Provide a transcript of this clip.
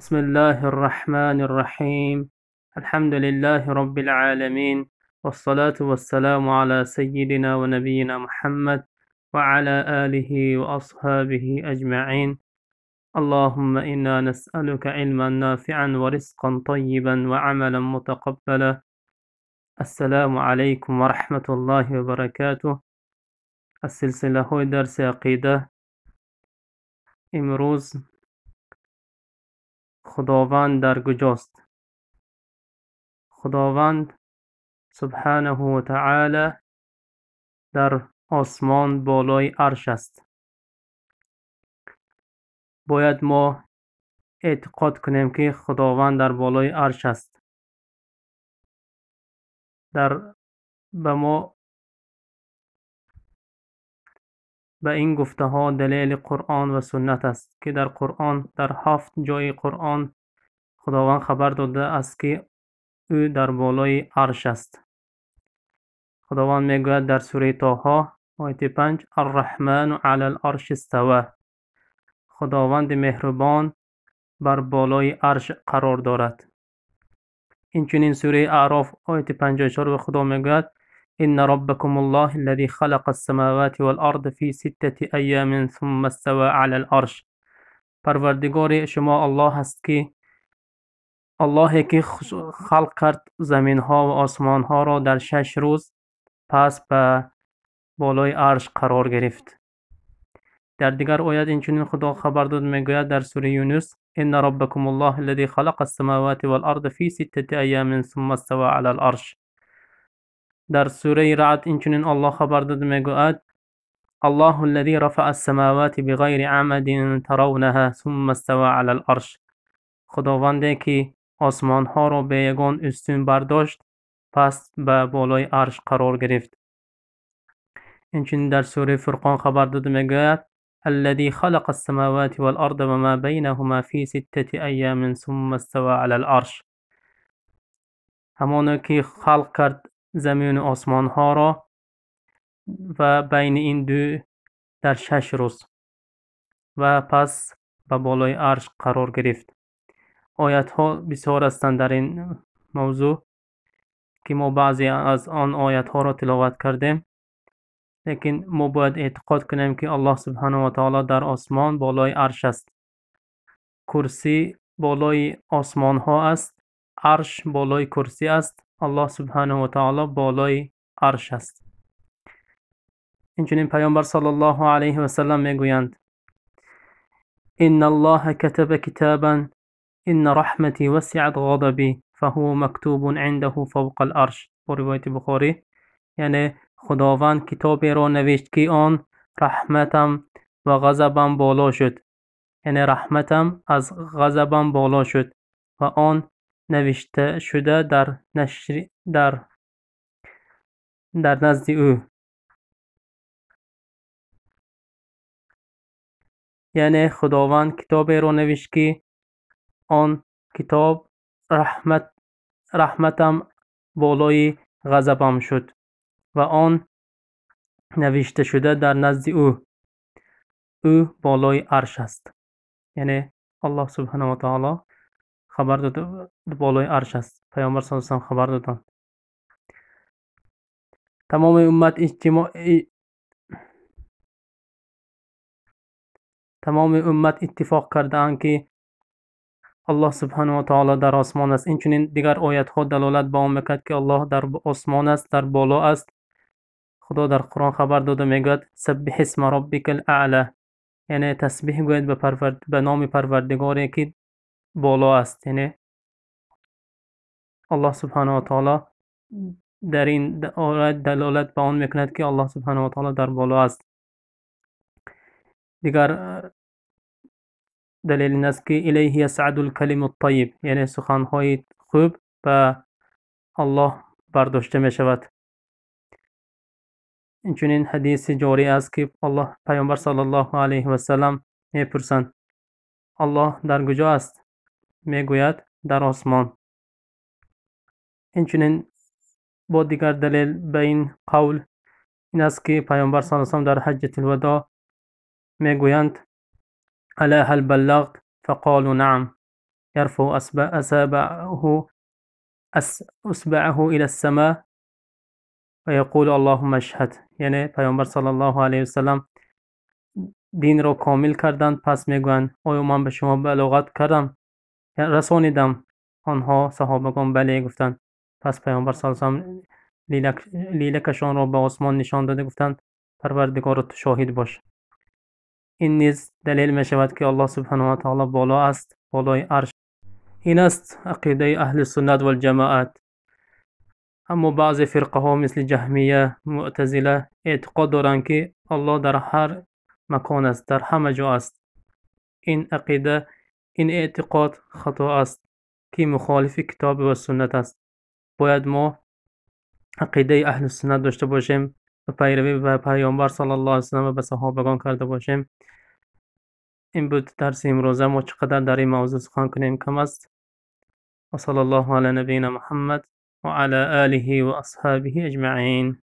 بسم الله الرحمن الرحيم. الحمد لله رب العالمين، والصلاة والسلام على سيدنا ونبينا محمد وعلى آله وأصحابه أجمعين. اللهم إنا نسألك علما نافعا ورزقا طيبا وعملا متقبلا. السلام عليكم ورحمة الله وبركاته. السلسلة هو درس عقیده. امروز خداوند در کجاست؟ خداوند سبحانه و تعالی در آسمان بالای عرش است. باید ما اعتقاد کنیم که خداوند در بالای عرش است. در به ما به این گفته ها دلیل قرآن و سنت است که در قرآن، در 7 جای قرآن خداوند خبر داده است که او در بالای عرش است. خداوند میگوید در سوره طه آیت 5: الرحمن علی العرش استوی. خداوند مهربان بر بالای عرش قرار دارد. اینچنین سوره اعراف آیت 54 و خدا میگوید: إن ربكم الله الذي خلق السماوات والأرض في 6 أيام ثم استوى على العرش. پروردگار شما الله است که اللهی که خلق کرد زمین ها و آسمان ها را در 6 روز، پس به بالای عرش قرار گرفت. در دیگر آیات اینچنین خدا خبر داد، میگوید در سوره یونس: إن ربكم الله الذي خلق السماوات والأرض في 6 أيام ثم استوى على العرش. در سوره رعد اینچنین الله خبر داد، میگوید: الله الذي رفع السماوات بغیر عمد ترونها ثم استوى علی العرش. خداوندی که آسمان ها را به یگان استون برداشت، پس به بالای عرش قرار گرفت. اینچنین در سوره فرقان خبر داد، میگوید: الذي خلق السماوات والارض وما بینهما في 6 ایام ثم استوى علی العرش. همانا که خلق کرد زمین و آسمان ها را و بین این دو در 6 روز و پس به بالای عرش قرار گرفت. آیت ها بسیار هستند در این موضوع که ما بعضی از آن آیت ها را تلاوت کردیم، لیکن ما باید اعتقاد کنیم که الله سبحانه و تعالی در آسمان بالای عرش است. کرسی بالای آسمان ها است، عرش بالای کرسی است. الله سبحانه و تعالی بالای عرش است. اینچنین پیامبر صلی الله علیه و سلم میگویند: ان الله كتب کتابا ان رحمتی وسعت غضبی فهو مکتوب عنده فوق العرش. با روایت بخاری، یعنی خداوند کتابی را نوشت که آن رحمتم و غضبم بالا شد، یعنی رحمتم از غضبم بالا شد و آن نوشته شده در نزد او. یعنی خداوند کتابی را نوشت که آن کتاب رحمتم بالای غضبم شد و آن نوشته شده در نزد او، او بالای عرش است. یعنی الله سبحانه و تعالی خبر داد بالای عرش است. پیامبر صلی الله علیه و سلم خبر دادند. تمام امت اجتماع تمام امت اتفاق کردند که الله سبحانه و تعالی در آسمان است. اینچنین دیگر آیت ها دلالت به آن میکرد که الله در آسمان است، در بالا است. خدا در قرآن خبر داده، میگوید: سبح اسم ربک الاعلی، یعنی تسبیح گوید به نام پروردگاری که بالا است. یعنی الله سبحانه و تعالی در این آیت دلالت به آن میکند که الله سبحانه و تعالی در بالا است. دیگر دلیل این است که الیه یصعد الکلم الطیب، یعنی سخنهای خوب به الله برداشته می شود. اینچنین حدیث جاری است که الله پیامبر صلی الله علیه و سلم میپرسند: الله در کجا است؟ میگوید: در آسمان. اینچنین با دیگر دلیل به این قول این است که پیامبر صلی الله علیه و سلم در حجة الوداع میگویند: الا هل بلغت؟ فقالوا نعم. يرفع أصابعه إلى السماء و یقول اللهم اشهد. یعنی پیامبر صلی الله علیه و سلم دین را کامل کردند. پس میگویند آیا من به شما بلاغت کردم، رسانیدم؟ آنها صحابگان بله گفتند. پس پیامبر صلی الله علیه و سلم لیلکشان را به آسمان نشان داده گفتند پروردگار تو شاهد باش. این نیز دلیل می شود که الله سبحانه و تعالی بالا است، بالای عرش. این است عقیده اهل سنت و الجماعت. اما بعضی فرقه ها مثل جهمیه، معتزله اعتقاد دارند که الله در هر مکان است، در همه جا است. این عقیده، این اعتقاد خطا است که مخالف کتاب و سنت است. باید ما عقیده اهل سنت داشته باشیم و پیروی به پیامبر صلی الله علیه و سلم و به صحابگان کرده باشیم. این بود درس امروزه ما. چقدر در این موضوع سخن کنیم کم است. و صلی الله علی نبینا محمد و علی آله و اصحابه اجمعین.